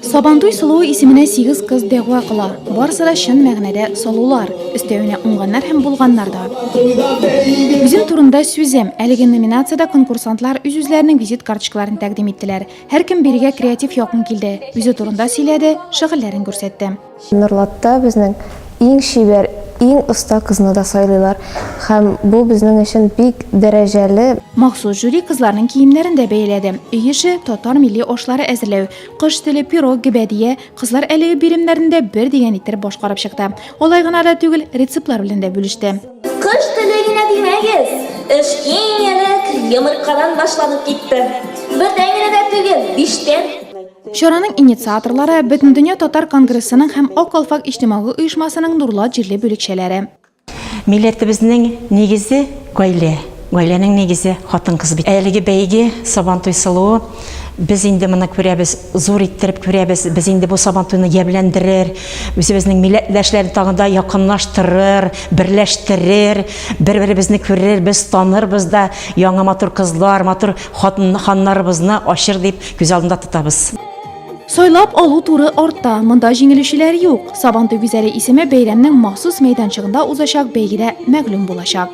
Сабантуй сылуы исеменә сигез кыз дәгъва кыла. Барысы да чын мәгънәдә сылулар. Өстәвенә уңганнар һәм булганнар да. Үзем турында сүзем. Әлеге номинациядә конкурсантлар үз-үзләренең визит карточкаларын тәкъдим иттеләр. Һәркем бирегә креатив якын килде, үзе турында сөйләде, шөгыльләрен күрсәтте. Норлатта безнең иң чибәр, иң оста кызны да сайлыйлар һәм бу безнең өчен бик дәрәҗәле. Махсус жюри кызларның киемнәрен дә бәяләде. Өй эше, татар милли ашлары әзерләү, кош теле, пирог, гөбәдия, кызлар әлеге биремнәрне дә бер дигән иттереп башкарып чыкты. Алай гына да түгел, рецептлар белән дә бүлеште. Кош теле генә димәгез, эш иң элек йомыркадан башланып китте. Бердән генә дә түгел, биштән. Чараның инициаторлары, Бөтендөнья татар конгрессының һәм Ак калфак иҗтимагый оешмасының Нурлат җирле бүлекчәләре. Милләтебезнең нигезе, гаилә. Гаиләнең нигезе, хатын-кыз бит. Әлеге бәйге, Сабантуй сылуы, без инде моны күрәбез, зур иттереп күрәбез. Без инде бу Сабантуйны ямьләндерер, үзебезнең милләттәшләрне тагын да якынлаштырыр, берләштерер, бер-беребезне күрербез, танырбыз да, яңа матур кызлар, матур хатын, ханнарыбызны ачыр дип Күз алдында тотабыз. Сайлап алу туры артта, монда җиңелүчеләр юк. Сабантуй гүзәле исеме бәйрәмнең махсус мәйданчыгында узачак бәйгедә мәгълүм булачак.